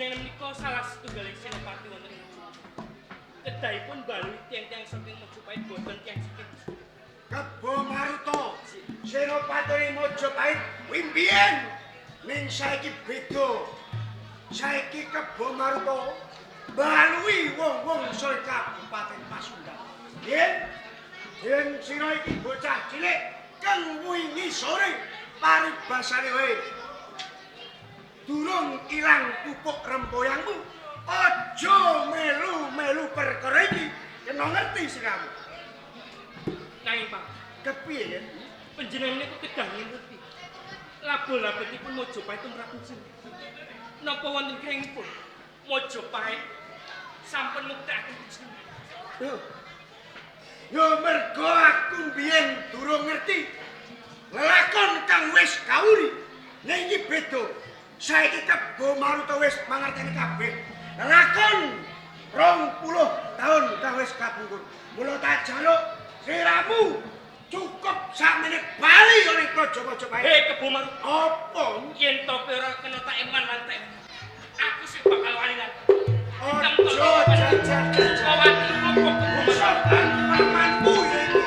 Panjenengan menika salah setunggaling senopati wonten ing Majapahit. Kedahipun mbalui tiyang-tiyang saking Majapahit boten tiyang saking Kebo Maruta, senopati Majapahit kuwi mbiyen ning saiki beda. Saiki Kebo Maruta mbalui wong-wong saka Kabupaten Pasundan. Yen yen sira iki bocah cilik kang wingi sore paribasane wae durung ilang pupuk rempoyangmu, aja melu-melu perkara iki. Kena ngerti siramu. Nanging Pak, kepiye yen? Panjenengan niku kedah ngerti. Labo-labetipun Majapahit tumrap panjenengan. Napa wonten kengingipun Majapahit sampun muktekaken panjenengan? Lho. Yo mergo aku mbiyen durung ngerti lelakon kang wis kawuri. Ning iki beda. Saiki Kebo Maruta wis mangerteni kabeh. Lelakon 20 taun kang wis kapungkur. Mula tak jaluk siramu cukup sakmene bali ning Praja Majapahit. Hei Kebo Maruta, apa yen to ora kena tak eman lan tak aku sing bakal wani lan. Aja jajal-jajal. Wati apa Kebo Maruta? Pamanmu ya iki.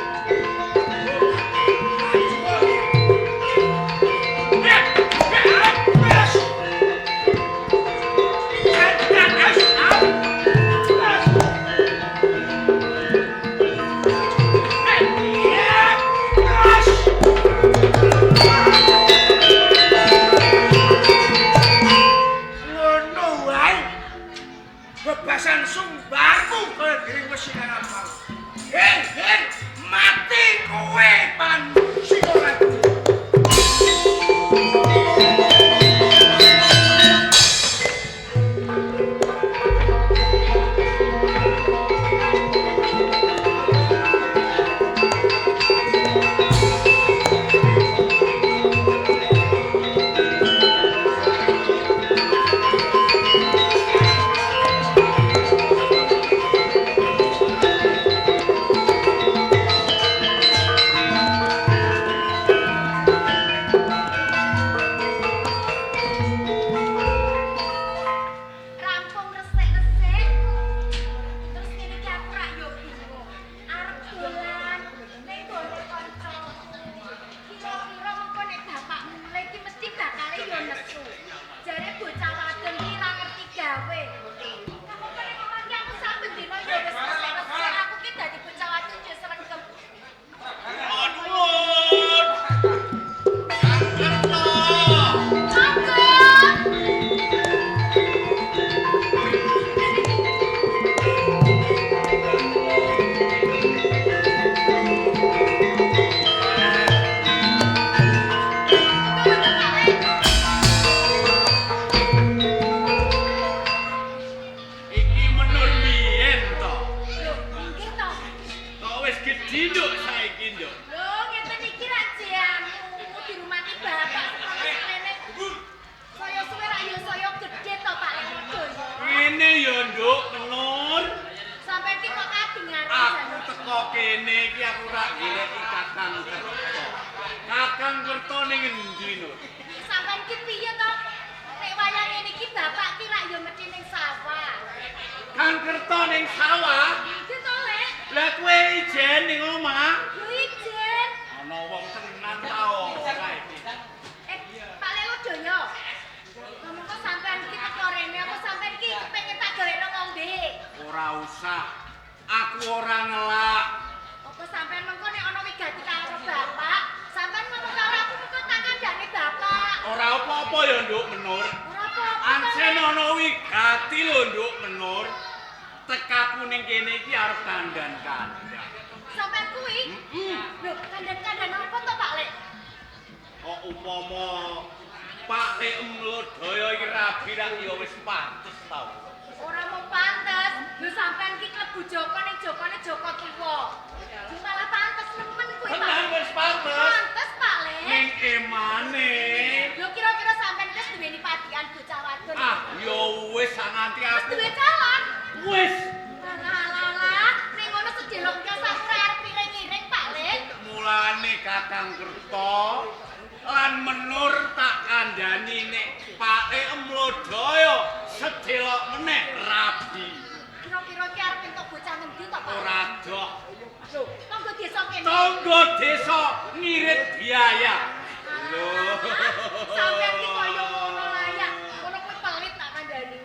Ngono wae. Bebasan sumbarmu kaya giring wesi kang apal. Hei, hei, mati kowe pan Singoragu. Rampung resik-resik. Terus ngene iki aku rak yo bingung. Arep dolan ning gone kancaku. Kira-kira mengko nek bapak mulih iki mesti bakale yo nesu. Jare bocah wadon iki ra ngerti gawe. Kamu kok nek omah iki aku saben dina yo wis resik-resik. Aku ki dadi bocah wadon yo srengkem. Nuwun. Kang Kerto. Monggo. Monggo, Pak Lek. Iki menur biyen to. Lho, nggih to. Kok wis gedhi nduk saiki nduk. Lho, ngeten iki rak jemu dirumati bapak sekolah semene. Saya suwe rak ya saya gedhe to Pak Lek Lodaya. Ngene ya nduk menur. Sampai iki kok kadingaran Aku teko kene iki aku rak goleki Kakang Kerto. Kakang Kerto ning endi Nur? Sampeyan ki piye to? Nek wayah ngene iki bapak ki rak ya mesti ning sawah. Kang Kerto ning sawah. Nggih to, Lek? Lah kowe ijen ning omah. Yo ijen. Ana wong tenan ta ora iki? Eh, Pak Lek Lodaya. Ngomong kok sampean iki teko rene, apa sampean iki kepengin tak gawekno ngombe? Ora usah. Aku ora ngelak. Apa sampean mengko nek ana wigati karo bapak, sampean ngomong karo aku mengko tak kandhane bapak. Ora apa-apa ya nduk menur. Ora apa-apa. Ancen ana wigati lho nduk menur. Tekaku ning kene iki arep kandan-kandan. Sampean kuwi? Heeh. Lho, kandan-kandan apa to, Pak Lek? Kok upama Pak Lek Mlodaya iki rabi rak ya wis pantes ta. Ora mung pantes. Lho sampean ki klebu Joko ning Jokone Joko tuwa. Lho malah pantes nemen kuwi, Pak. Tenan wis pantes. Pantes, Pak Lek. Ning emane. Lho kira-kira sampean wis duweni padikan bocah wadon. Ah, ya wis nganti Wis aku. duwe calon. Wis. Alah alah alah, ning ngono sedelok kas aku ora arep ngiring-ngiring, Pak Lek. Mulane Kakang Kerto lan Menur tak kandhani nek Pak Lek Mlodaya Sedelok meneh rabi. Kira-kira ki arep entuk bocah ngendi to, Pak? Ora doh. Lho, tangga desa kene. Tangga desa ngirit biaya. Lho. Sampeyan ki kaya ngono layak. Ngono kuwi pelit tak kandhani.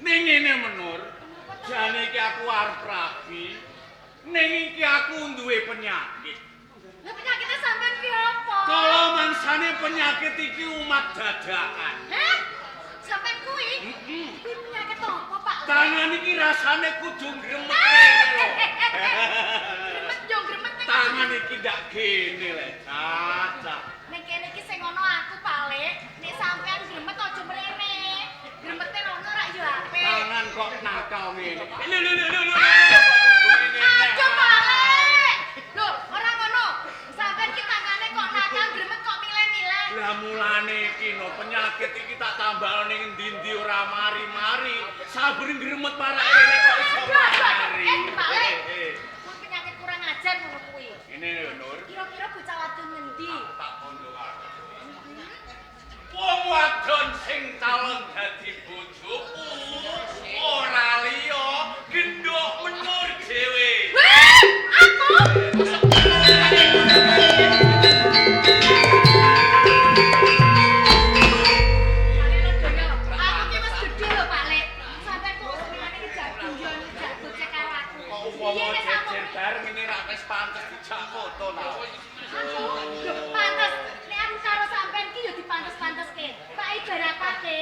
Ning ngene Menur, jane iki aku arep rabi. Ning iki aku duwe penyakit. Lah penyakitnya sampean ki apa? Kala mangsane penyakit iki umat dadakan. Heh? Sampean kuwi? Kuwi penyakit apa, Pak? Tangan iki rasane kudu ngremet lho. Gremet yo gremet ning tangan iki ndak gene le. Cacah. Ning kene iki sing ana aku, Pak Lek. Nek sampean gremet aja mrene. Gremete rono rak yo apik. Tangan kok nakal ngene. Lho lho lho lho. Aja, Pak Lek. Lho, ora ngono. Sampean ki tangane kok nakal gremet kok milih-milih. Lah mulane iki no penyakit iki tak tambah ning endi-endi ora mari-mari. Sabar gremet parake ngene kok iso mari. Pak Lek. Kuwi penyakit kurang ajar ngono kuwi. Ngene lho, Nur. Kira-kira bocah wadon ngendi? Tak kondo aku. Wong wadon sing calon dadi bojoku ora liya gendhok Menur dhewe. Weh, aku. Aku ki wis gedhe lho, Pak Lek. Sampeyan kok senengane ngejak guyon, ngejak gocek karo aku. Kok umpama jejer bareng ngene ra wis pantes dijak foto ta. Aku lho pantes nek aku karo sampean ki yo dipantes-panteske. Tak ibaratake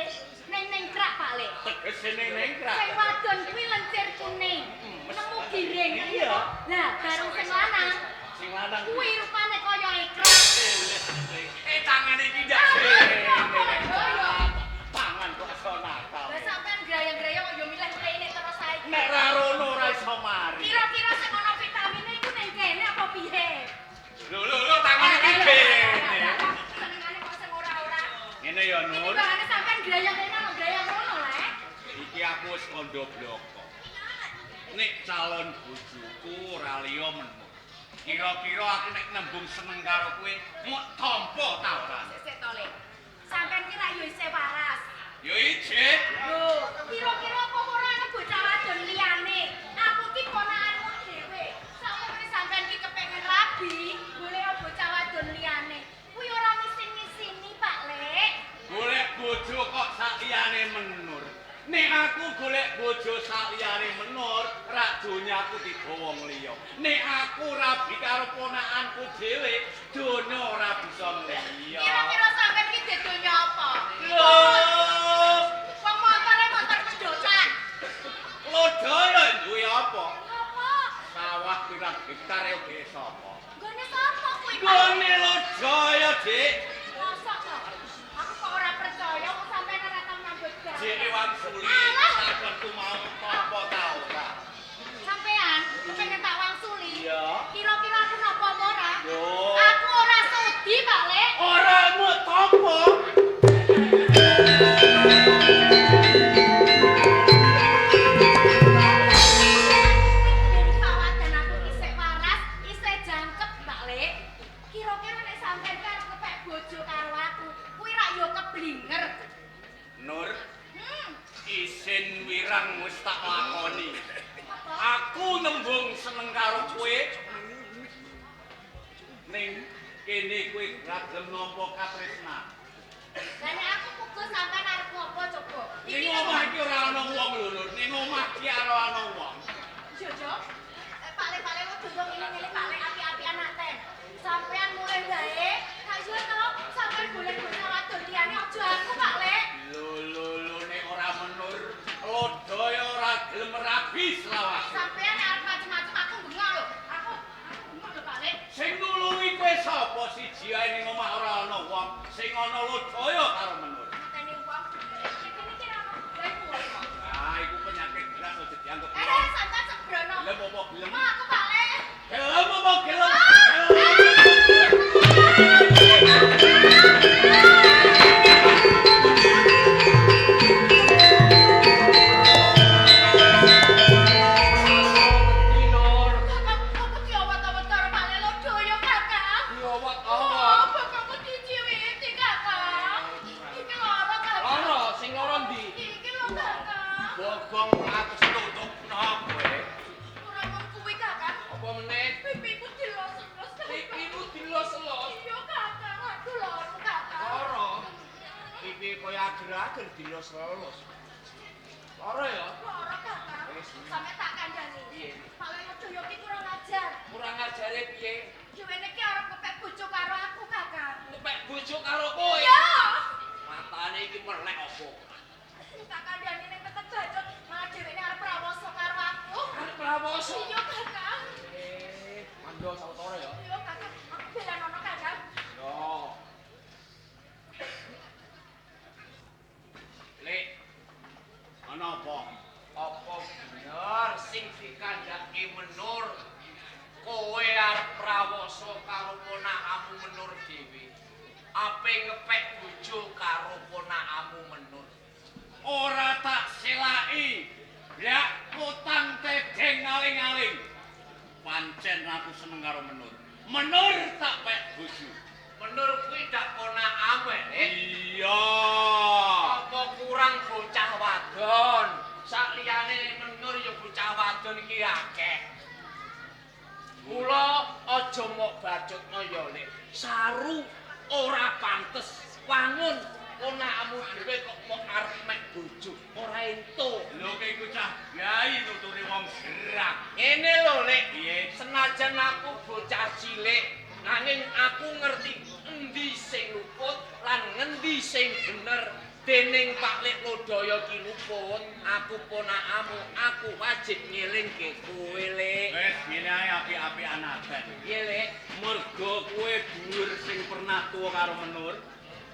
ning nengkrak, Pak Lek. Tegese ning nengkrak. Sing wadon kuwi lencir kuning, nemu giring. Iya. Lah, bareng sing lanang Sing lanang kuwi rupane kaya ekrek. Tangan iki ndak gene. Tangan kok iso nakal. Lah sampean grayang-grayang kok yo milih mrene terus saiki. Nek ra rono ora iso mari. Kira-kira sing ana vitamine iku ning kene apa piye? Lho lho lho tangan iki gene. Senengane kok sing ora-ora. Ngene ya, Iki Nur. timbangane sampean grayang kene kok grayang rono lek. Iki aku wis kandha bloko. Nek calon bojoku ora liya Menur. Kira-kira aku nek nembung seneng karo kowe, mok tampa ta ora? Sik to, Lek. Sampean ki rak yo isih waras. Ya ijik. Lho, kira-kira apa ora ana bocah wadon liyane? Aku ki ponakanmu dhewe. Sakmene sampean ki kepengin rabi, golek bocah wadon liyane. Kuwi ora ngisin-ngisini, Pak Lek. Golek bojo kok sak liyane Menur. Nek aku golek bojo sak liyane Menur, rak donyaku digawa wong liya. Nek aku rabi karo ponakanku dhewe, donya ora bisa liya. Kira-kira sampean ki donya apa? Lho, Wong montore motor pedotan. Lodaya duwe apa? Apa? Sawah pirang hektar ya ge sapa? Nggone sapa kuwi, Pak? Nggone Lodaya, Dik. Mosok to? Aku kok ora percaya kok sampean ora tau nyambut gawe. Dik wangsuli, Alah. sakonku mau tampa ta ora? Sampean kepengin tak wangsuli? Iya. Kira-kira aku napa apa ora? Yo. Aku ora sudi, Pak Lek. Ora muk tampa. Ben pawadan aku isih waras, isih jangkep, Pak Lek. Kira-kira nek sampean ki arep kepek bojo karo aku, kuwi rak yo keblinger. Nur, isin wirang wis tak lakoni. Apa? Aku nembung seneng karo kowe. Ning kene kowe ora gelem nampa katresnan. Lah nek aku pugus sampean arep ngopo coba? Ning omah iki ora ana wong lho, Nur. Ning omah iki ora ana wong. Jojo. Pak Lek, Pak Lek, kok ngene-ngene Pak Lek api-api anak ten. Sampean mulih wae. Kak yo to, sampean golek bocah wadon liyane aja aku, Pak Lek. Lho lho lho nek ora Menur, Lodaya ora gelem rabi selawase. Sampean nek arep macem-macem aku bengok lho. Aku bengok lho, Pak Lek. Sing nulungi kowe sapa siji ae ning omah ora ana wong, sing ana Lodaya karo Menur. Mateni wong. Kene iki ora ono. Lah iku apa? Ah, iku penyakit berat aja dianggep. Sampean sembrono. Gelem apa gelem? Mau aku, Pak Lek. Gelem apa gelem? Dinor. Kakak, aku diawat-awat karo Pak Lek Lodaya, Kakak. Diawat-awat. Oh, bapakku diciwiti, Kakak. Ager-ager dilos-los. Lara ya? Lara, Kakang. Sampe tak kandhani. Piye? Pak Lodaya ki kurang ajar. Kurang ajare piye? Dheweke ki arep ngepek bojo karo aku, Kakang. Ngepek bojo karo kowe? Iya. Matane iki melek apa? Tak kandhani ning tetep bacot, malah dheweke arep prawoso karo aku. Arep prawoso? Iya, Kakang. Mando sawetara ya. Iya, Kakang. Aku belanono, Kakang. Yo. Lek, ana apa? Apa bener sing dikandhake Menur? Kowe arep prawoso karo ponakanmu Menur dhewe. Ape ngepek bojo karo ponakanmu Menur? Ora tak selaki. Blak kutang tedeng aling-aling. Pancen aku seneng karo Menur. Menur tak pek bojo. Menur kuwi dak ponakanmu, Lek. Iya. Apa kurang bocah wadon? Sakliyane Menur ya bocah wadon iki akeh. Mula aja mok bacutno ya, Lek. Saru ora pantes wangun ponakanmu dhewe kok mok arep mek bojo, ora entuk. Lho kowe iku cah gawe nuturi wong gerang. Ngene lho, Lek. Piye? Senajan aku bocah cilik, nanging aku ngerti endi sing luput lan ngendi sing bener. Dening Pak Lek Lodaya ki luput, aku ponakanmu, aku wajib ngelingke kowe, Lek. Wis ngene ae apik-apikan aben. Piye, Lek? Mergo kowe dhuwur sing pernah tuwa karo Menur,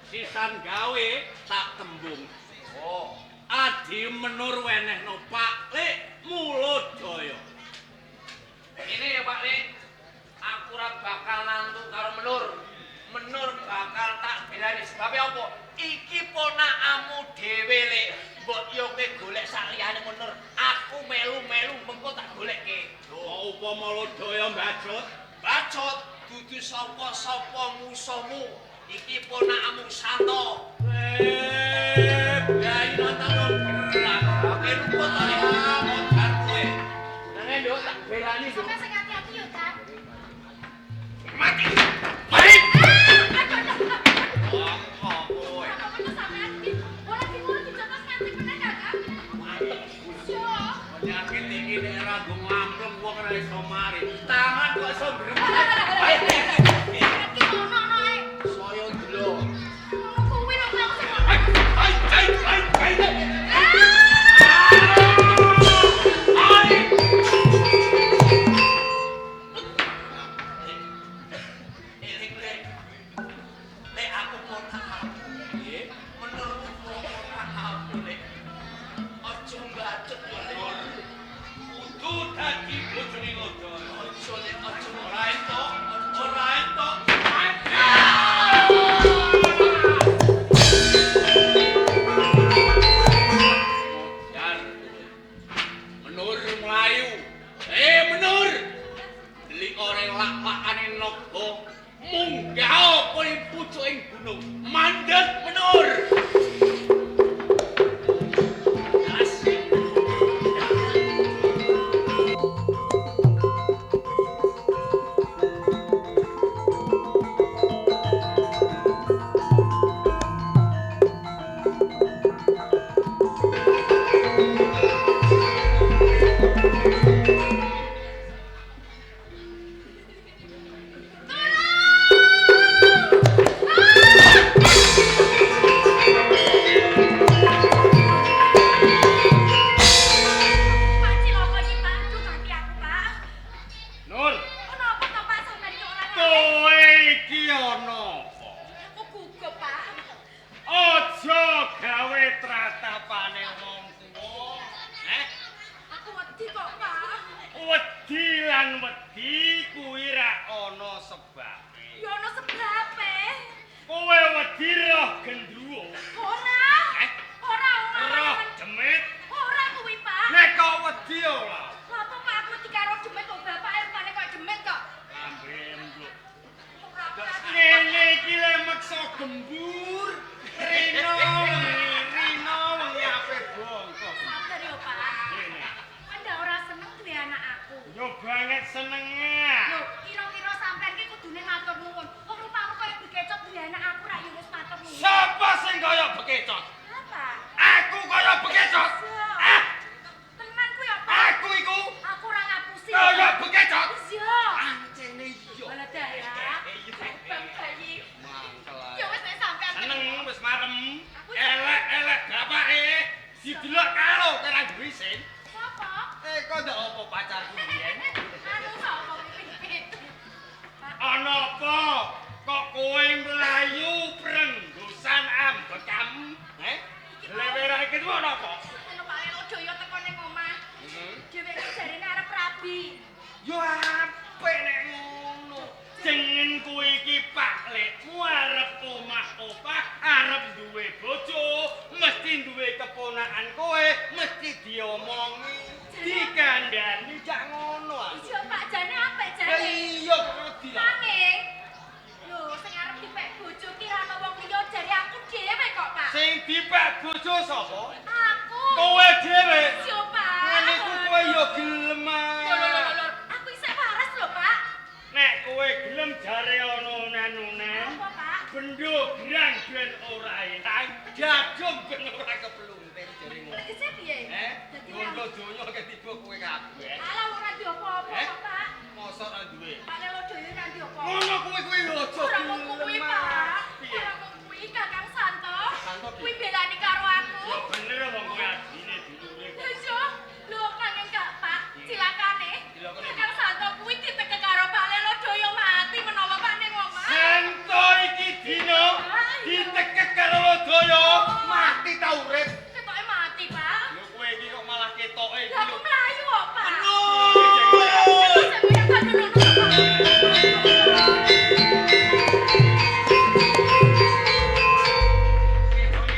sisan gawe tak tembung. Oh, adi Menur wenehno Pak Lek Mulodaya. Ngene ya, Pak Lek. Aku ora bakal nantu karo Menur. Menur bakal tak belani sebabe apa? Iki ponakanmu dhewe, Lek. Mbok yo kowe golek sakliyane Menur, aku melu-melu mengko tak golekke. Lho upama Lodaya mbacut, bacot dudu sapa-sapa musuhmu. Iki ponakanmu Santo. Gawe nonton gerang. Oke luput to, Lek. Modar kowe. Nang nduk tak belani. Sampe sing ati-ati yo, Kang. Mati. Mati. Aduh, Apa kowe? Apa to sampean iki? Ora diwuru dijotos nganti bener, Kakang. Mantep. Yo. Penyakit iki nek ora nggo ngampleng wong ora iso mari. Tangan kok iso gremeng. Iki ono-ono ae. Saya ndelok. Ngono kuwi lho Kang sing Ai ai ai ai. Ai. Eling, Lek. Lek aku ponakanmu. Piye? Menur ponakanmu, Lek. Aja mbacut ya, Lek. Kudu dadi bojone Lodaya. Aja, Lek, aja. Ora entuk, ora entuk. Modar kowe. Menur mlayu. Menur. Delik ora lak-lakane naga. Munggah apa ing pucuking gunung. Mandeg Menur. Alas. Pak cilaka iki, Pak. Aduh, mati aku, Pak. Nur, Ono apa to, Pak, sampean iki ora ngerti? kowe iki ana apa? Aku gugup, Pak. Aja gawe tratapane wong tuwa. Eh, Aku wedi kok, Pak. wedi lan wedi kuwi ra ana sebabe. Ya ono sebabe. Kowe wedi roh gendruwo, Ora. Eh? Ora, ora. roh demit. Ora kuwi, Pak. Nek kok wedi ora. Lah apa Pak aku wedi karo demit kok bapak rupane kok demit kok. Lambe nduk. Ora ora. Ngene iki le meksa gembur. Rino wengi, rino wengi ape bongkok. Sabar yo, Pak. Ngene. Anda ora seneng duwe anak aku. Yo banget senenge. Lho, kira-kira sampean ki kudune matur nuwun. Wong rupamu kaya bekecot duwe anak aku rak yo wis matur nuwun. Sapa sing kaya bekecot? Hah? Marem elek-elek bapake didelok karo karo duwe isin. Sapa? Eh kok ndak apa pacarku biyen? Anu sapa pipit? Ana apa? Kok kowe mlayu prenggusan ambekam? Heh? Lewera iki ku ana apa? Ana Pak Lelo Doyo teko ning omah. Dheweke jarene arep rabi. Yo apik nek ngono. Jeneng kowe iki Pak Lekmu arep omah-omah, arep duwe bojo, mesti duwe keponakan kowe, mesti diomongi, dikandani jak ngono ah. Iya Pak, jane apik jane. Iya kok wedi. Nanging lho sing arep dipek bojo ki ra ono wong liya jare aku dhewe kok, Pak. Sing dipek bojo sapa? Aku. Kowe dhewe. Iya, Pak. Ngene iku kowe ya gelem ah. Lho lho lho, aku isih waras lho, Pak. Nek kowe gelem jare ana unen-unen. Apa, Pak? Bendo gerang ben ora ilang, jagung ben ora kepluntir jare ngono. Tegese piye? Eh, Dadi bondo donya ketiba kowe kabeh. Alah ora di apa-apa Eh? kok, Pak. Mosok ora duwe. Pak Lelo dhewe ora di apa-apa. Ngono kowe kuwi yo aja Ora mung kuwi, gelem, Pak. ah. Piye? Ora mung kuwi Kakang Santo. Santo piye? Kuwi belani karo aku. Ya bener wong kowe adine dulure kok. Lha iya, lho nanging gak, Pak. Cilakane. Cilakane. Kakang Santo kuwi ditekek karo Pak Lelo Doyo mati menawa Pak ning omah. Santo iki dina Ah, iya. ditekek karo Lodaya mati ta urip. Ketoke mati, Pak. Lho kowe iki kok malah ketoke iki Lah aku lho. mlayu kok, Pak.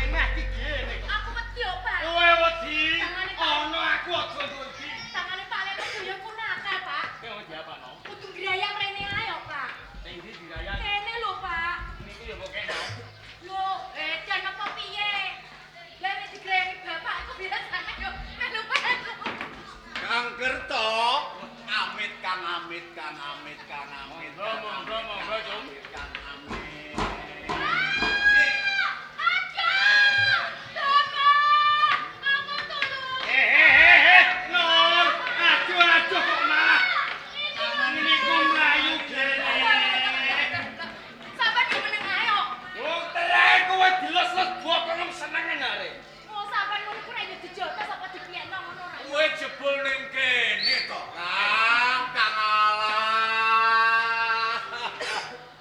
Aku wedi kok, Pak. Kowe wedi Tangane, Pak. ana aku aja wedi. Tangane Pak Lelo Doyo ku nakal, Pak. Kowe wedi apa no? Kudu ngrayang rene ae kok, Pak. Sing ndi dirayang? Kene lho, Pak. Niku ya mbok kena. Lho, edan apa piye? Lah nek digrayangi bapak iku biasane yo melu-melu. Kang Kerto, amit Kang amit Kang amit Kang amit. Monggo monggo monggo, Cung. Kang amit. Aja! Bapak! Aku tolong. Eh, Nur, aduh aduh kok malah niku mlayu gene. Sampeyan yo meneng ae kok. Wong terek kowe diles-les bokong senengen are. Oh, sampeyan ngono ku ra yo dijotos apa dipiyekno ngono ra. Kowe jebul ning kene to, Kang, Kang alah.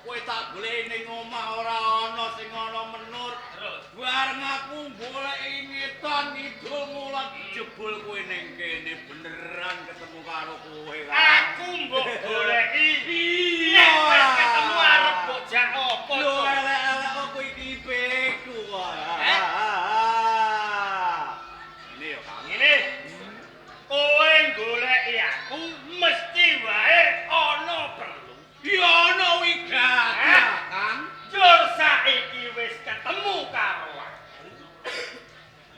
Kowe tak goleki ning omah ora ana sing ana menur. Terus Bareng aku goleki ngeton ngidul ngulon jebul kowe ning kene beneran ketemu karo kowe. Kang. Aku mbok goleki. Iya. Nek wis ketemu arep mbok jak apa, Lho Cuk? elek-elek kok kowe iki ipeku kok. Eh? Ini ya Kang. Ngene. Kowe goleki aku mesti wae ana perlu. Ya ana wigati, Eh? Kang. Jur saiki wis ketemu karo aku.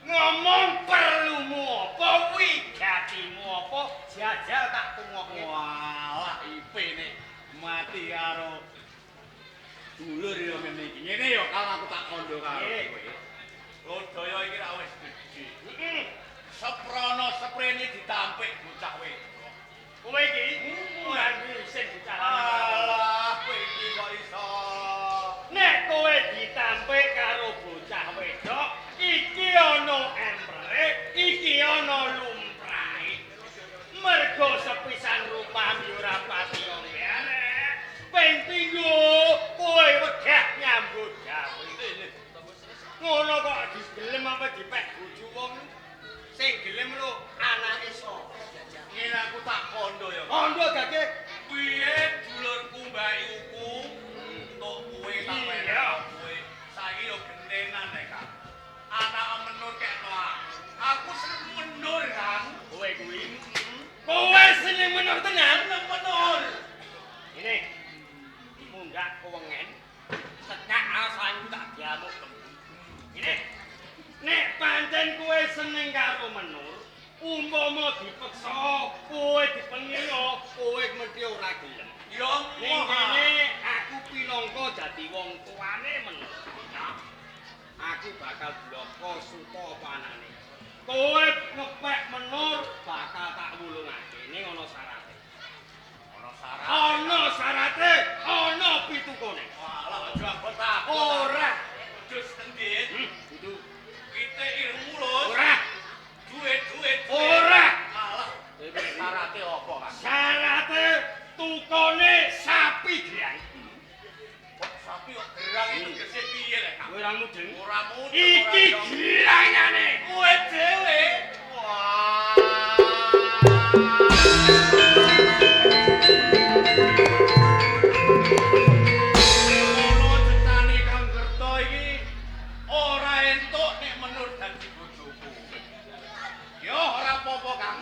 Ngomong perlumu apa, wigatimu apa, jajal tak tungokke. Walah ipe nek mati karo dulur ya ngene iki. Ngene ya Kang aku tak kandha karo Nggih. kowe. Lodaya iki ra wis gedhe. Heeh. Seprono seprene ditampik bocah wedok. Kowe iki ora sing bocah lanang. Alah, kowe iki kok iso. Nek kowe ditampik karo bocah wedok, iki ana empere, iki ana lumrahe. Mergo sepisan rupamu yo ora pati arek. Ping pindho kowe wegah nyambut gawe. Ngono kok digelem apa dipek bojo wong sing gelem lho anake sapa? Ngene aku tak kandha ya. Kandha gage Piye dulurku mbayuku entuk kowe tak Iya. wenehi kowe. Saiki yo gentenan nek Kang. Anak menur kekno aku. Aku seneng menur, Kang. Kowe kuwi. Kowe seneng menur tenan? Seneng menur. Ini munggah kewengen tekak asanku tak diamuk kembung. Ini nek pancen kowe seneng karo menur, umpama dipeksa kowe dipengino, kowe mesti ora gelem. Ya Ning moh. kene aku pinangka dadi wong tuane menur. Ya. Aku bakal bloko suta apa anane. Kowe ngepek menur bakal tak wulungake. Ning ana syarate. Ana syarat. Ana syarate, ana pitukune. Walah aja abot-abot. Ora. Jus endi? mudeng. Ora mudeng. Iki girangane kowe dhewe. Wah. Ngono cetane Kang Kerto iki ora entuk nek Menur dadi bojoku. Yo ora apa-apa Kang.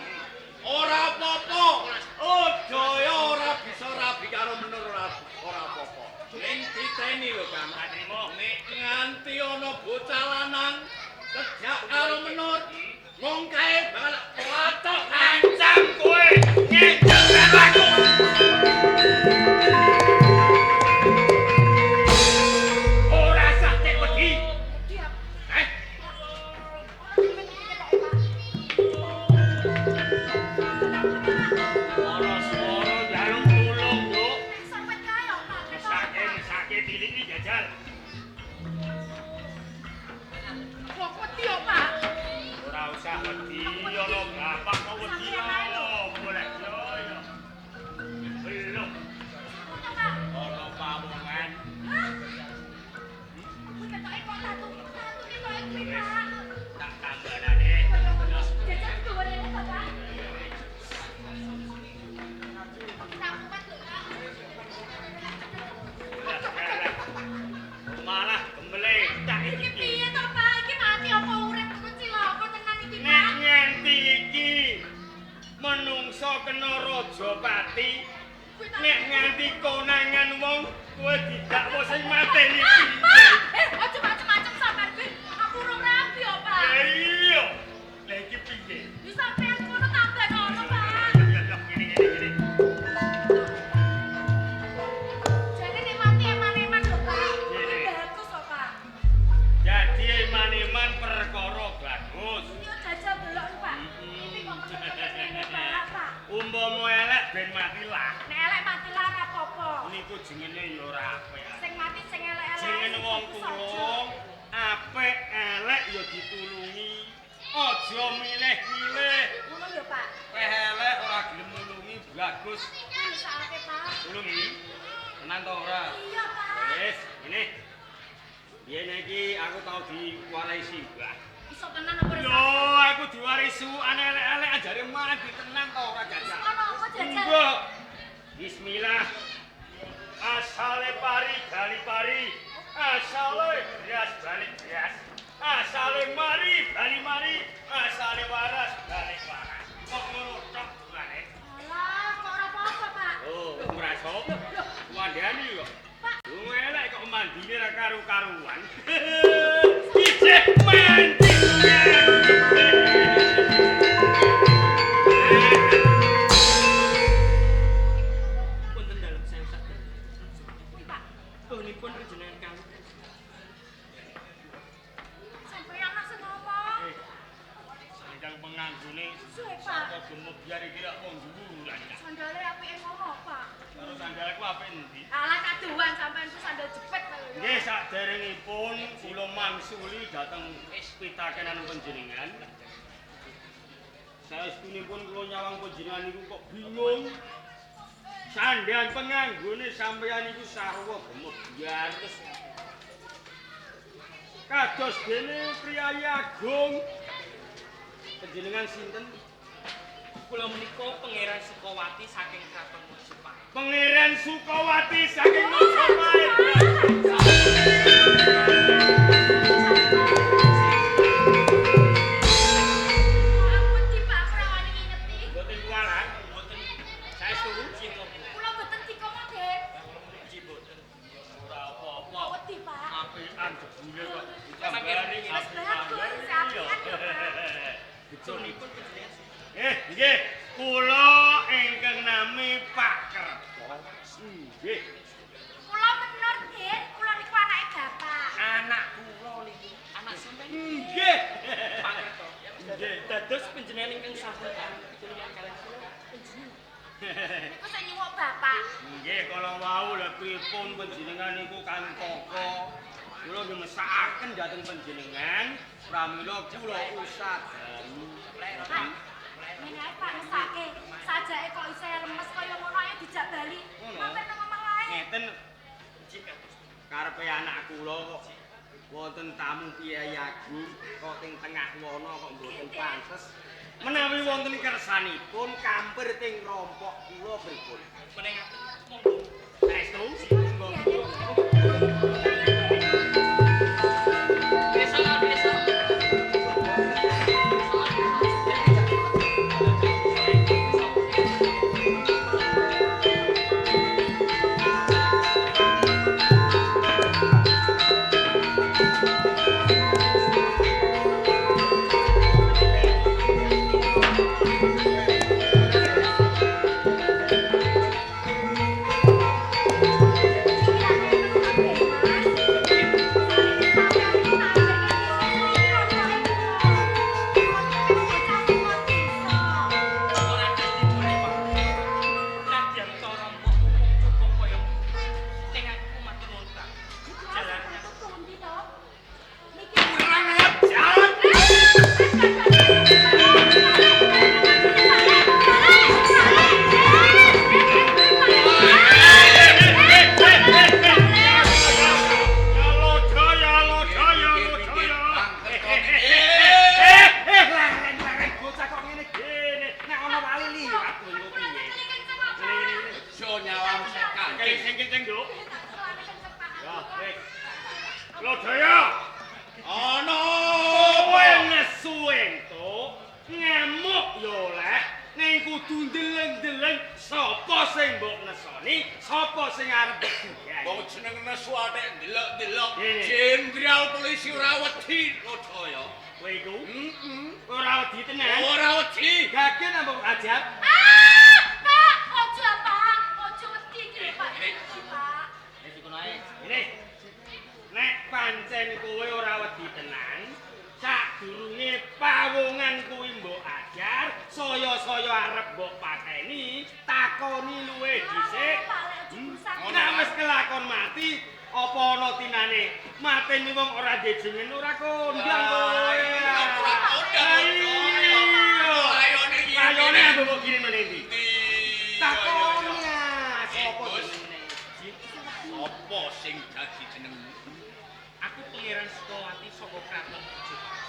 Ora apa-apa. Lodaya ora bisa rabi karo Menur ora apa-apa. Ning diteni lho Kang. Nek nganti ana bocah lanang sejak karo Menur, wong kae bakal watok ancam kowe ngencem karo aku. Ora sah tek wedi. Eh? Ora swara njaluk tulung, Nduk. Sampai kae yo, Pak. Mesake tilik iki jajal. Kok wedi yo, Pak? Ora usah wedi, ana bapak kok wedi. Boleh yo yo. Belum. Ana pawongan. Hah? Aku ketoke kok tatu ketoke kuwi, Pak. Tak tambanane. Jajal digawa rene, Bapak. Tak kuat lho, Pak. Malah gemletak Iki iki. piye to, Pak? Iki mati apa urip kok cilaka tenan iki, Nek Pak? nganti iki menungso kena raja pati, nek nganti konangan wong kowe didakwa sing mateni Ah, iki. Pak! Eh, aja macem-macem sampean kuwi. Aku urung rabi yo, Pak. Lah iya. Lah iki piye? Yo sampean kono tambah ono, Pak. Ya ya ngene ngene ngene. Jane nek mati eman-eman lho, Pak. Ngene. Kuwi bagus kok, Pak. Jadi eman-eman perkara bagus. Yo jajal delok, Pak. Iki kok metu ngene, Pak, Pak. Umpama elek ben mati lah. Nek elek mati lah ora apa-apa. Niku jengene ya ora apik. Sing mati sing elek-elek. Jenenge wong tulung, apik elek ya ditulungi. Aja milih-milih. Ngono ya, Pak. Weh elek ora gelem nulungi bagus. Kuwi sakake, Pak. Tulungi. Tenan to ora? Iya, Pak. Wis, ngene. Biyen iki aku tau diwarai simbah. Iso tenan apa ora? Lho, aku diwarai suwukan elek-elek ajare mandi tenan to ora jajal. Ono apa jajal? Mbok. Bismillah. Asale pari bali pari, asale beras balik beras, asale mari bali mari, asale waras balik waras. Kok ngono tok durane? Alah, kok ora apa-apa, Pak. Oh, ngrasa. Wandani kok. Pak. Wong elek kok mandine ra karu-karuan. Isih mandi. Punten dalem sewu sadereng. Kuwi, Pak. Punipun panjenengan kawruh. Sampeyan lah sing ngomong. Sandang penganggone Suwe, Pak. saka gemebyar iki lak wong dhuwuran. Sandale apike ngono, Pak. Karo sandalku apik endi? Alah kaduhan sampean ku sandal jepit lho. Nggih, saderengipun kula mangsuli dhateng pitakenan panjenengan. Saestunipun kula nyawang panjenengan niku kok bingung. Sandhan penganggone sampeyan niku sarwa gemebyar. Kados dene priyayi agung. Panjenengan sinten? Kula menika Pangeran Sukawati saking Kraton Majapahit. Pangeran Sukawati saking Majapahit. Aku wedi, Pak, aku ora wani ngingeti. Mboten kuwalan, Mboten saestu. cinta Bu. Kula mboten dikomo, Den. Nggih mboten. Ora apa-apa. Wedi, Pak. Apian jebule kok ditambani Wis bagus, apian lho, Pak. Bejonipun panjenengan sinten? Nggih, kula ingkang nami Pak Kerto. Nggih, Kula Menur, Den. Kula niku anake bapak. anak kula niki. Anak sampeyan Nggih. Pak Kerto. Nggih. Dados panjenengan ingkang sampun kalian kula panjenengan. Niku sing nyuwuk bapak. Nggih, kala wau lha pripun panjenengan niku kantaka. Kula nggih mesakaken dhateng panjenengan, pramila kula usadani. Pak, ngene ae Pak mesake. Sajake kok isih lemes kaya ngono ae dijak bali. Ngono. Mampir nang omah wae. Ngeten karepe anak kula kok. Wonten tamu Kyai Agung kok teng tengah wana kok mboten pantes. Menawi wonten kersanipun kampir teng rompok kula pripun? Menengaken monggo. Saestu? Monggo. Desa desa. Ora dadi boleh Pak. Nadyan cara mbok cukup kaya ning aku matur nuwun Pak. Jalannya Kurang ajar. Ya lodaya, lodaya, lodaya. Laren-laren bocah kok ngene gene. Nek ana wali liwat kowe engko piye? Aja nyawang setan. Kayak sing kenceng, Nduk. Ya, wis. Lodaya, Ana. kowe nesu entuk, ngamuk ya oleh, ning kudu ndeleng-ndeleng sapa sing mbok nesoni, sapa sing arep mbok dugahi. Wong jeneng nesu atik ndelok-ndelok. Ngene. Jenderal polisi ora wedi Lodaya. Kowe iku Heeh. ora wedi tenan. Ora wedi. Gagen apa mbok ajar? Ah, Pak, ojo Pak, ojo wedi iki lho Pak. Pak. Ini. Nek pancen kowe ora wedi tenan, sadurunge pawongan kuwi mbok ajar, saya-saya arep mbok pateni, takoni luwe dhisik. Pak, lek ojo urusan. Nek wis kelakon mati, apa ana tinane? Mateni wong ora dejengen ora kondang kowe. Ora kondang. Iya. Ayone iki. Ayone mbok kirim nang ndi? Takoni ah, sapa Gus. jenenge? Apa sing dadi jenengmu? Aku Pangeran Sukawati saka Kraton Majapahit.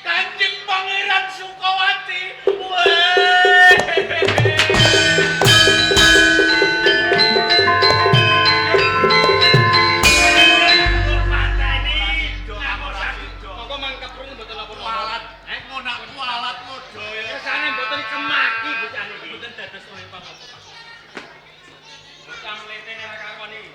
Kanjeng Pangeran Sukawati. Weh. Mbok pateni. Napa saged? Monggo mangkeprung mboten napa-napa. Walat, ngonak walat Lodaya. Kersane mboten kemaki bocah niki. Mboten dados kaya apa-apa Pak. Bocah mlete nek kakon iki.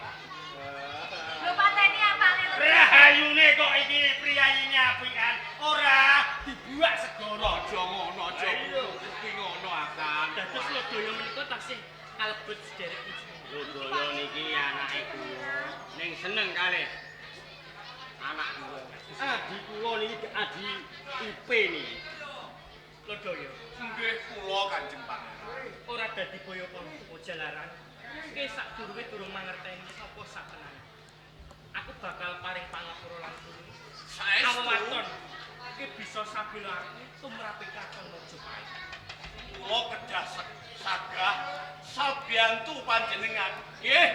Lho pateni apa lek? Rahayune kok iki priyayine apikan ora dibuak segara. Aja ngono, aja Ayo. kuwi ngono akan. Dados Lodaya menika tasih kalebet sederek puji. Lodaya niki anake kula ning seneng kalih anak kula. Adi kula niki adi IP niki. Lodaya Nggih kula Kanjeng Pangeran. ora dadi boyo apa jalaran. Ki sadurunge durung mangerteni sapa satenane. Aku bakal paring pangapura lan tulung. Saestu Awaton ki bisa sabila aku tumrape Kraton Majapahit. kula kedah sagah sabiyantu panjenengan. Nggih,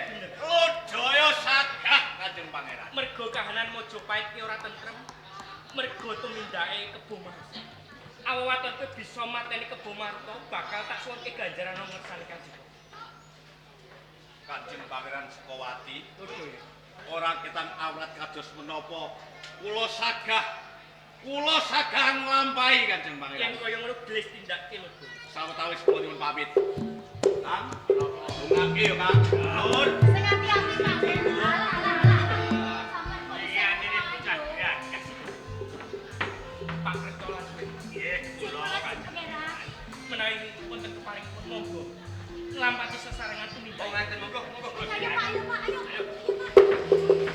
Lodaya sagah Kanjeng Pangeran. Mergo kahanan Majapahit ki ora tentrem. Mergo tumindake Kebo Maruta. Awaton ki bisa mateni Kebo Maruta bakal tak suwunke ganjaran nang ngersane Kanjeng. Kanjeng Pangeran Sukawati Lodaya. ora ketang awrat kados menapa kula sagah nglampahi Kanjeng Yen Pangeran. kaya ngono gelis tindake Lodaya. Sawetawis kula nyuwun pamit. Kang, dongake ya Kang. Nuwun. Sing ati-ati Pak. Alah alah alah. Sampeyan kok Iki bisa atine bocah gagas. Pak Kerto lan kowe. Nggih, Sing kula kula Kanjeng. Pangeran. Menawi wonten keparingipun monggo nglampahi sesarengan tumindak. Oh ngaten monggo, monggo. Ayo Pak, ayo Pak, ayo. Ayo Pak.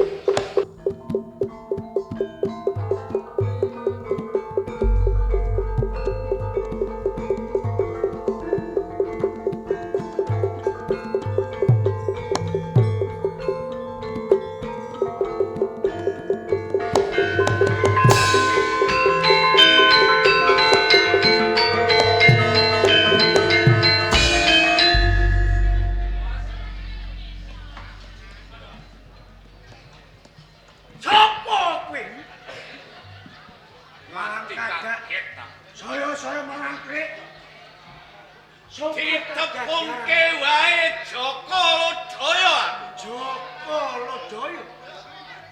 saya melangkrik. Ditepungke wae Joko Lodaya aku. Joko Lodaya.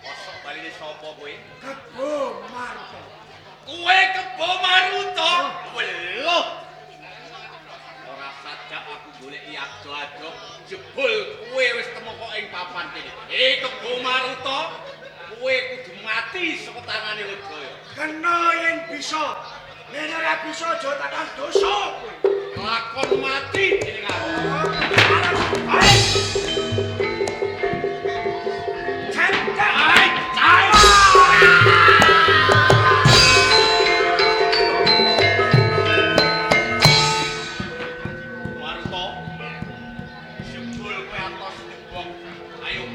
Kosok baline sapa kowe? Kebo Maruta. Kowe Kebo Maruta? Weluh. Ora sajak aku goleki ado-ado, jebul kowe wis temoko ing papan kene. Kebo Maruta, kowe kudu mati saka tangane Lodaya. Kena yen bisa. Nek ora bisa aja takon dosa kowe. Lakon mati jeneng aku. Maruta, jebul kowe atos nyebok. Ayo,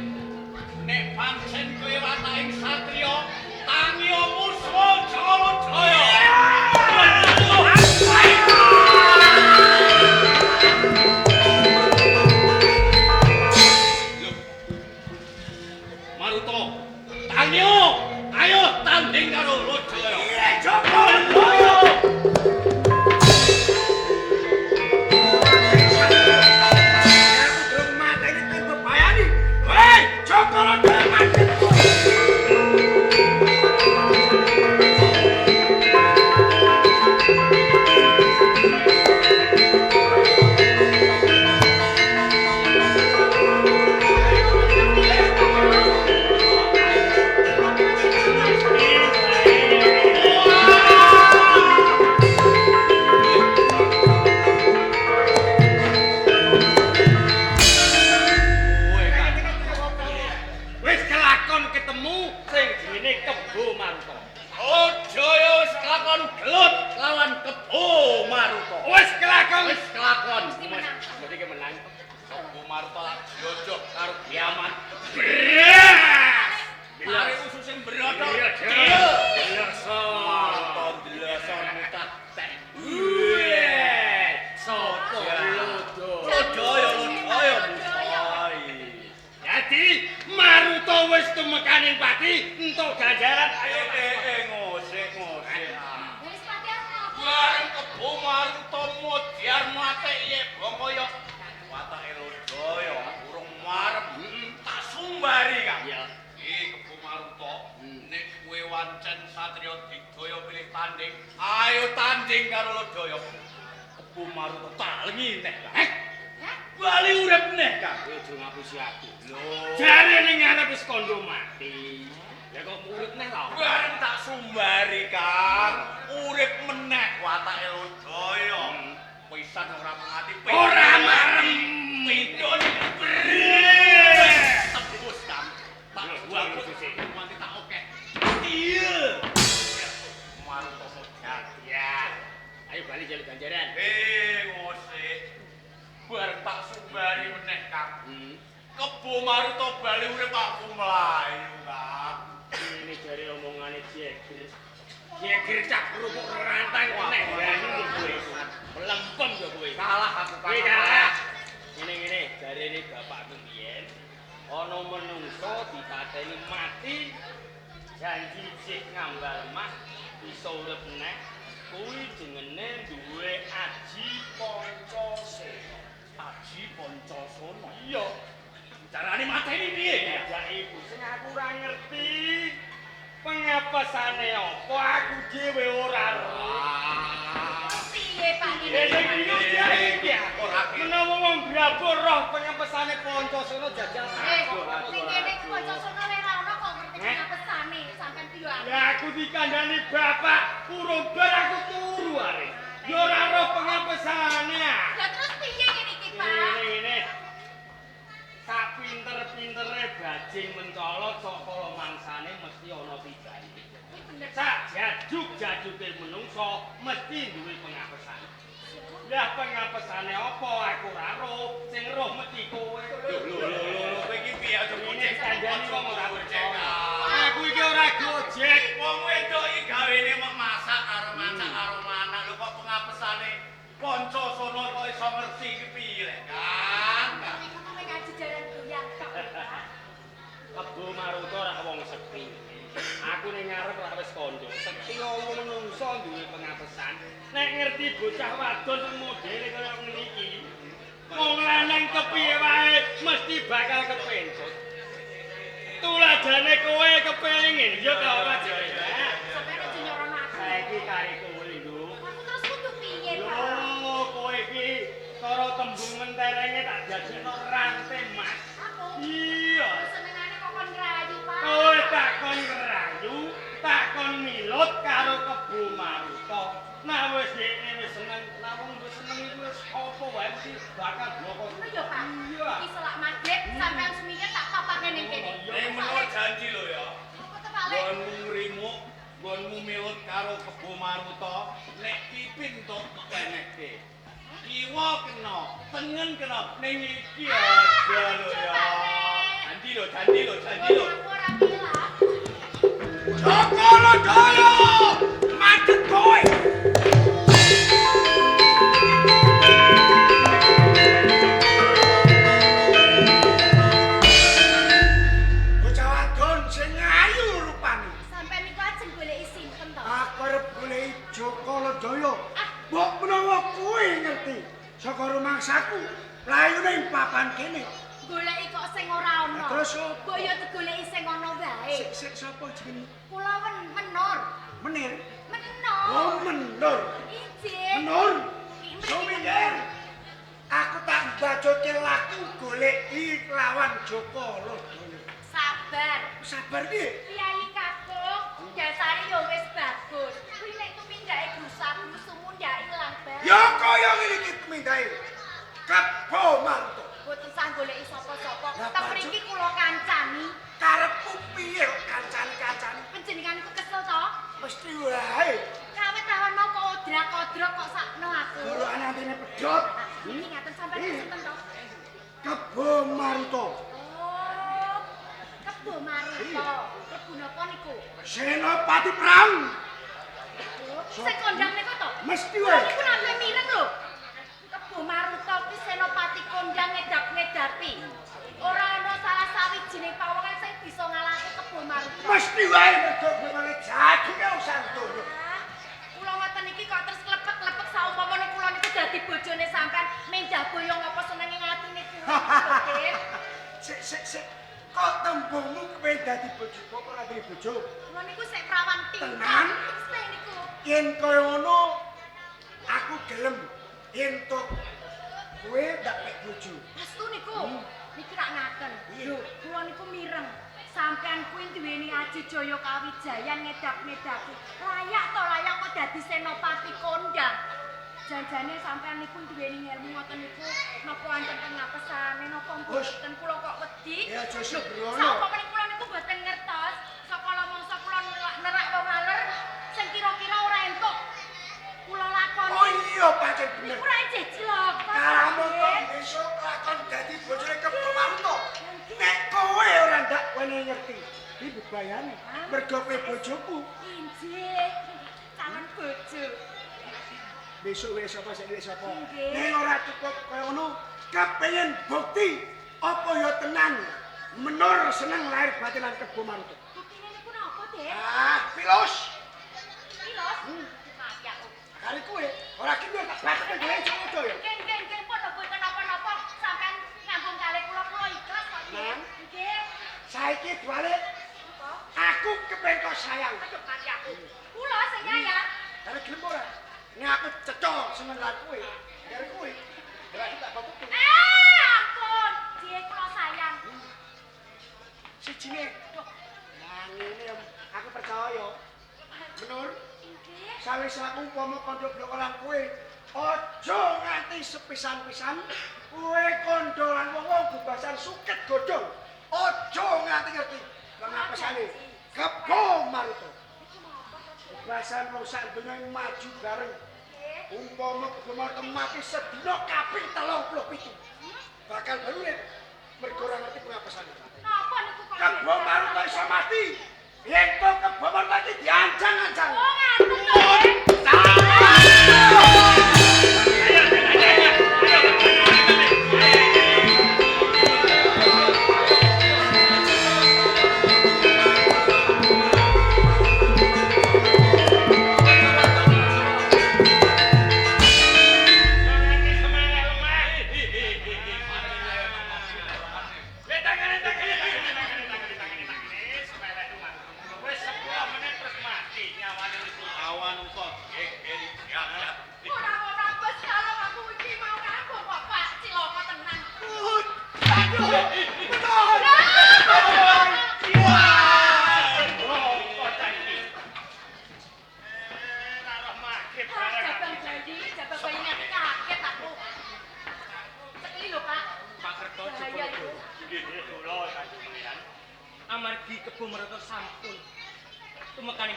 nek pancen kowe wataking satriya, tangiya musuh Jalajaya. Maruta, tangiya, ayo tanding karo Lodaya. Iya, Joko Lodaya. Aku durung mateni kowe bebayani. Hei, Joko Lodaya mati. Wis kelakon ketemu sing jenenge Kebo Maruta. Lodaya wis kelakon gelut lawan Kebo Maruta. Wis kelakon. Wis kelakon. Mesti menang. Mesti ki menang. Kebo Maruta lak jojok karo kiamat. Beras. Mari usus sing berotok. Delasa. Maruta delasa mutah tek. Weh, sapa Lodaya? Lodaya, Lodaya musai. Jadi Maruta wis tumekaning pati entuk ganjaran. Ayo Ngosek ngosek. Wis pati aku ngopo? Bareng Kebo Maruta modyar mateki yek bongkoyok. Watake Lodaya urung marem. Tak sumbari, Kang. Iya. Kebo Maruta, nek kowe wancen satriya digdaya pilih tanding, ayo tanding karo Lodaya. Kebo Maruta tak lengi neh, Kang. Heh, Hah? Bali urip neh, Kang. kowe aja ngapusi aku. Lho, Jare ning ngarep wis kondo mati. Lah kok urip neh lho? bareng tak sumbari, Kang. Urip meneh watake Lodaya. Pisan ora mati. Ora marem. Pindone beres. Tembus, Kang. Tak Buang buang ususe. Mati tak oke. Iya. Maruta modal. Ya. Ayo bali jaluk ganjaran. Ngosek. Bareng tak sumbari meneh, Kang. Kebo Maruta bali urip aku mlayu, Kang. Ini jare omongane Jeger. Jeger cak kerupuk rantang meneh berani kowe. Melempem ya kowe. Kalah aku, Kang. Kowe kalah. Ngene-ngene jarene bapakku biyen ana menungso dipateni mati janji sik ngambal mah bisa urip meneh kuwi jenenge duwe aji Pancasena. Aji Pancasana. Iya. Carane mateni piye? Ya iku sing aku ora ngerti. Pengapesane apa aku dhewe ora ero. Piye Pak ngene? Sing bingung iki Ora menawa wong Brabur roh pengapesane Pancasena jajal Ning kene iku Pancasena ora ono kok ngerti pengapesane sampean piye aku. Ya aku dikandani bapak urung bar aku turu are. Ya ora roh pengapesane. Lah terus piye ngene iki, Pak? Ngene. Sak pinter-pintere bajing mencolot sok kala mangsane mesti ana tibane. Kuwi bener. Sak jajuk-jajuke menungso mesti duwe pengapesan. Lah pengapesane apa aku ora roh, sing roh mesti kowe. Lho lho lho lho, kowe iki piye aja Ngene kandhani wong ora percaya. Aku iki ora gojek. Wong wedok iki gawene mok masak karo masak karo manak. Lho kok pengapesane Pancasana kok iso ngerti iki piye lek, Kang? Iku mung ngaji jaran goyang tok, Pak. Kebo Maruta ora wong sekti. Aku ning ngarep ngarep ra wis kandha. Sekti wong menungso duwe pengapesan. Nek ngerti bocah wadon sing modele kaya ngene iki, wong lanang kepiye wae mesti bakal kepencut. Tulajane kowe kepengin ya ta ora jare. Sampeyan aja nyorono aku. Saiki kari kowe lho. Aku terus kudu piye, Pak? Lho, kowe iki cara tembung menterenge tak jajekno rante Mas. Aku. Iya. Senengane kok kon ngrayu, Pak. Kowe tak kon ngrayu, tak kon milut karo Kebo Maruta. Nah wis dekne wis seneng, nah wong wis seneng iku wis apa wae mesti bakal bloko. Ngono ya, Pak. Iya. Iki selak magrib sampean sumingkir tak papake ning kene. Ning menur janji lho ya. Apa to, Pak Lek? Nggonmu ngrimuk, nggonmu milut karo Kebo Maruta, nek pipin tok wenehke. Kiwa kena, tengen kena, ning iki aja lho ya. Janji lho, janji lho, janji lho. Aku ora milih. Joko Lodaya, madhep kowe. Bocah wadon sing ayu rupane. Sampeyan niku ajeng goleki sinten to? Aku arep goleki Joko Lodaya. Ah. Mbok menawa kowe ngerti saka rumangsaku mlayu ning papan kene. Goleki kok sing ora ana. Terus opo? Mbok ya digoleki sing ana wae. Sik sik sapa jenenge? Kula Menur. Menir. Menur. Oh, Menur. Ijik. Menur. Iki Sumingkir. Aku tak mbacoke laku goleki lawan Joko Lodaya. Sabar. Sabar piye? Kiai kakung dasare ya wis bagus. Kuwi nek tumindake grusa-grusumu ndak ilang, Bang. Ya kaya ngene iki tumindake. Kebo Maruta. Mboten sah goleki sapa-sapa. Lah, Teng mriki kula kancani. Karepku piye kok kancane-kancane? Panjenengan iku kesel to? Mesti wae. Kawit awan mau kok odrak-odrok kok sakno aku. Golokane antene pedhot. Iki ngaten sampeyan sinten to? Kebo Maruta. Oh. Kebo Maruta. Kebo napa niku? Senopati perang. Sing kondang niku to? Mesti wae. Niku nampe mireng lho. Kebo Maruta kuwi senopati kondang ngedap-ngedapi. Ora ana salah sawijining pawongan sing bisa ngalahke Kebo Maruta. Mesti wae mergo memang jagunge wong santono. Kula ngoten iki kok terus klepek-klepek saumpamane kula niku dadi bojone sampean menjah boyong apa senenge atine kula. Sik sik sik. Kok tembungmu kepen dadi bojoku kok ora dadi bojo? Kula niku sik prawan tingkah. Tenan? Sik niku. Yen kaya ngono aku gelem entuk kowe ndak pek bojo. Pastu niku. Niki rak ngaten. Lho, kula niku mireng. Sampean kuwi duweni aji jaya kawijayan ngedap-ngedapi. Layak to layak kok dadi senopati kondang. Janjane sampean niku duweni ilmu ngoten niku napa wonten pengapesane napa mboten kula kok wedi. Ya aja sembrono. Saumpamane kula niku mboten ngertos saka mangsa kula nerak wong aler sing kira-kira ora entuk kula lakoni. Oh iya pancen bener. Niku ra ijeh cilaka. Kalamun kok besok lakon dadi bojone Kebo Maruta. Nek kowe ora ndak wene ngerti, iki bebayane. Mergo kowe bojoku. Injih. Calon bojo. Besok wis sapa sik wis sapa. Nek ora cukup kaya ngono, kepengin bukti apa ya tenan Menur seneng lahir batin lan Kebo Maruta. Buktine niku napa, Dek? Ah, pilus. Pilus? Mati aku. Kali kowe ora ki tak bathke golek jowo ya. Nggih, nggih, nggih, pun mboten napa-napa. Sampeyan nyambung kalih kula, kula ikhlas kok, Dek. Nggih. Saiki balik. Aku kepen kok sayang. Aduh, mati aku. Kula sing nyayang. Kare gelem ora? Nek aku cecok seneng lan kowe. Kare kowe. Lha aku tak bakuku. Ah, ampun. Nggih, kula sayang. Sijine. Lah ngene aku percaya. Menur. Nggih. Sawise aku umpama kandha bloko lan kowe, aja nganti sepisan-pisan kowe kandha lan wong-wong bebasan suket godhong. Aja nganti ngerti pengapesane. Kebo Maruta. Bebasan wong sak donya maju bareng. Umpama Kebo Maruta mati sedina kaping 37. Bakal baru mergo ora ngerti pengapesane. Napa niku kok? Kebo Maruta iso mati. Yen to Kebo Maruta iki diancang-ancang. Oh, ngaten to. Ayo.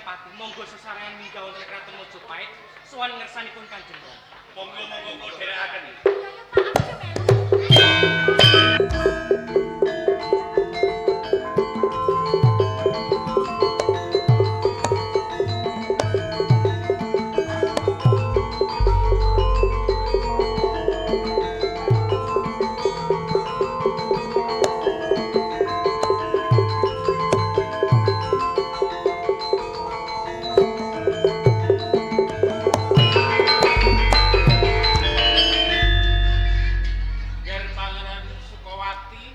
Senapati, monggo sesarengan minggah wonten Kraton Majapahit sowan ngersanipun Kanjeng Rama. Monggo monggo kula dherekaken. Ya ya Pak, aku yo melu. Ger Pangeran Sukawati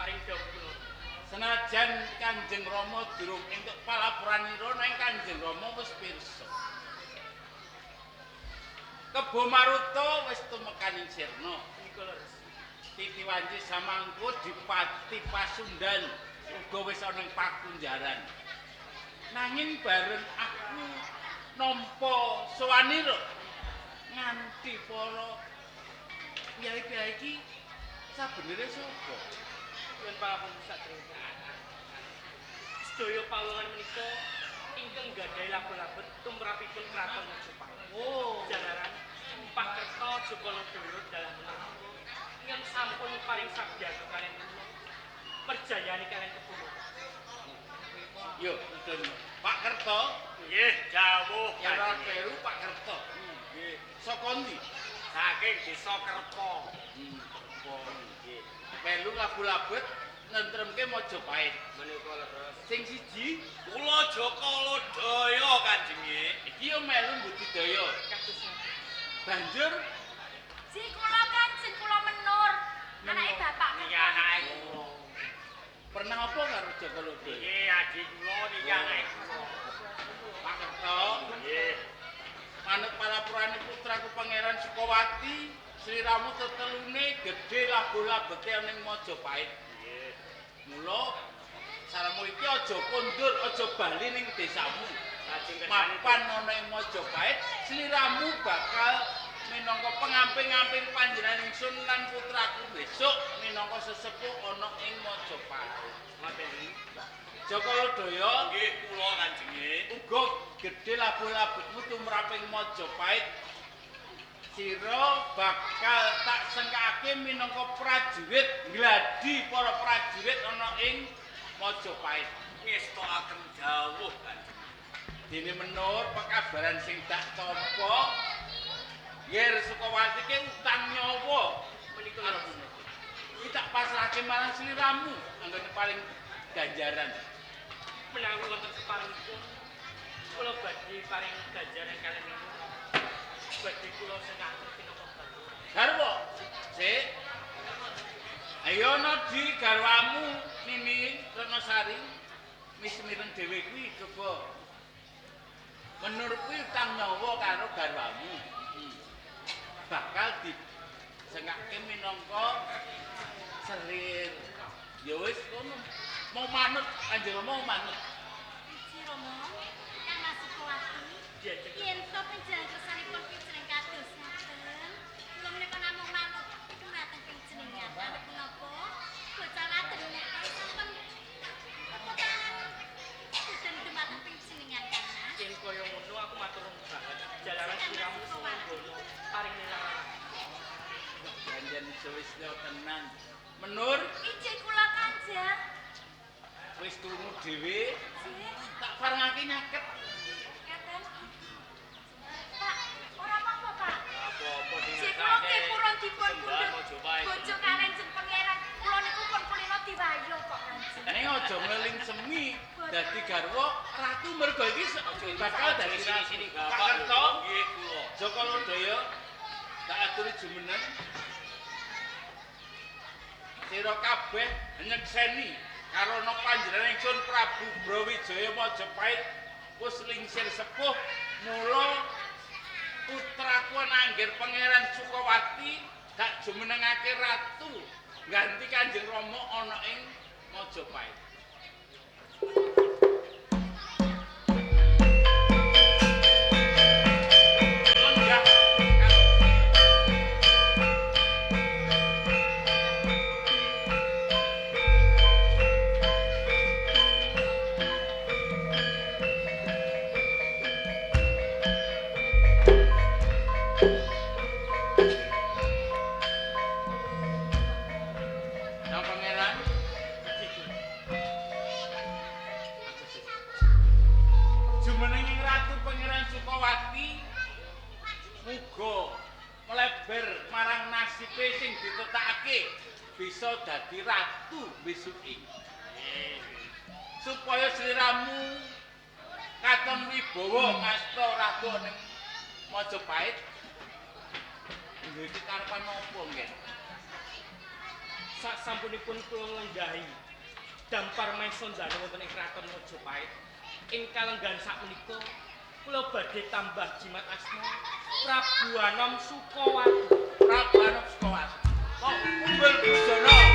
Paring dawuh kula. senajan Kanjeng Rama durung entuk palapuranira nanging Kanjeng Rama wis pirsa. Kebo Maruta wis tumekaning sirna. Menika leres. Titi Wanci samangko dipati Pasundan uga wis ana ing pakunjaran. Nanging bareng aku nampa sowanira nganti para piyai-piyai iki sabenere sapa? Nyuwun pangapunten sadèrèngipun. Sedaya pawongan menika ingkang nggadahi labu-labet tumrapipun Kraton Majapahit. Oh, Jalaran Pak Kerto Joko Lodaya dalah menika ingkang sampun paring sabyaga kaliyan kula. Perjayani kaliyan kebo. Yo, mudhun. Pak Kerto, Nggih, dawuh ya ora kleru Pak Kerto. Nggih. Saka ndi? Saking desa Kerpo. Kerpo. Nggih. Melu labu-labet nentremke Majapahit. Menika leres. Sing siji Kula Joko Lodaya Kanjenge. iki yo melu budidaya. Kados napa? Banjur Ji kula Kanjeng kula Menur. Anake bapak Niki anake kula. pernah apa karo Joko Lodaya? Niki adik kula niki anake kula. Pak Kerto, Nggih. manut palapurane putraku Pangeran Sukawati, sliramu tetelune gedhe labu-labete ning Majapahit. Nggih. Mula saramu iki aja kondur, aja bali ning desamu. Lajeng kersane Mapan ana ing Majapahit, sliramu bakal minangka pengamping-amping panjenengan ingsun lan putraku besok minangka sesepuh ana ing Majapahit. ngoten. Joko Lodaya Nggih kula Kanjenge. uga gedhe labu-labetmu tumraping Majapahit. Sira bakal tak sengkake minangka prajurit gladi para prajurit ana ing Majapahit. Ngestokaken dawuh Kanjeng. Dene Menur pekabaran sing tak tampa Yer Sukawati ki utang nyawa Menika leres. iki tak pasrahke marang sliramu anggone paling ganjaran. Menawi wonten keparengipun kula badhe paring ganjaran kaliyan niku. Badhe kula sengkaken pinangka garwa. Garwa, sik. Ayo ana di garwamu Nini Retnosari. Wis mireng dhewe kuwi coba. Menur kuwi utang nyawa karo garwamu. Bakal disengake minangka selir. Ya wis ngono. Mau manut Kanjeng Rama mau manut. Ji Rama, Kang Mas Sukawati. Diajeng Yen to panjenengan kersanipun pijeneng kados ngaten, kula menika namung manut dumateng panjenengan. Awit menapa bocah wadon menika sampun tepuk tangan dumateng panjenengan Kang Mas. Yen kaya ngono aku matur nuwun banget. Jalaran sliramu sungguh paring nilaran. Ganjen wis tenan. Menur Ije kula Kanjeng. wis krungu dhewe Ji, tak parengake nyaket. ngaten. Pak, ora apa-apa, Pak. Apa-apa sing Ji kula nggih purun dipun Sembahan pundhut. Majapahit. Bojo kalian jeng pangeran, kula niku pun kulino diwayo kok Kanjeng. Ning aja ngleling semi dadi garwa ratu mergo iki bakal dadi ratu. Sini Pak Bapak. Kerto, Nggih kula. Joko Lodaya tak aturi jumeneng. Sira kabeh nyekseni karana panjenengan ingsun Prabu Brawijaya Majapahit wis lingsir sepuh mula putraku Anggir Pangeran Sukawati tak jumenengake ratu ganti Kanjeng Rama ana ing Majapahit. Lenggah karo Sukawati muga mleber marang nasibe sing ditetakake bisa dadi ratu besuke. Supaya sliramu katon wibawa ngasta ratu ning Majapahit. Duwe kekarepan apa, Ngen? Sasampunipun kula nglenggahi dampar Maisandana wonten ing kraton Majapahit. Ing kalenggahan sakmenika kula badhe tambah jimat asma Prabu Anom Sukawati. Prabu Anom Sukawati. Kok umbul bujana.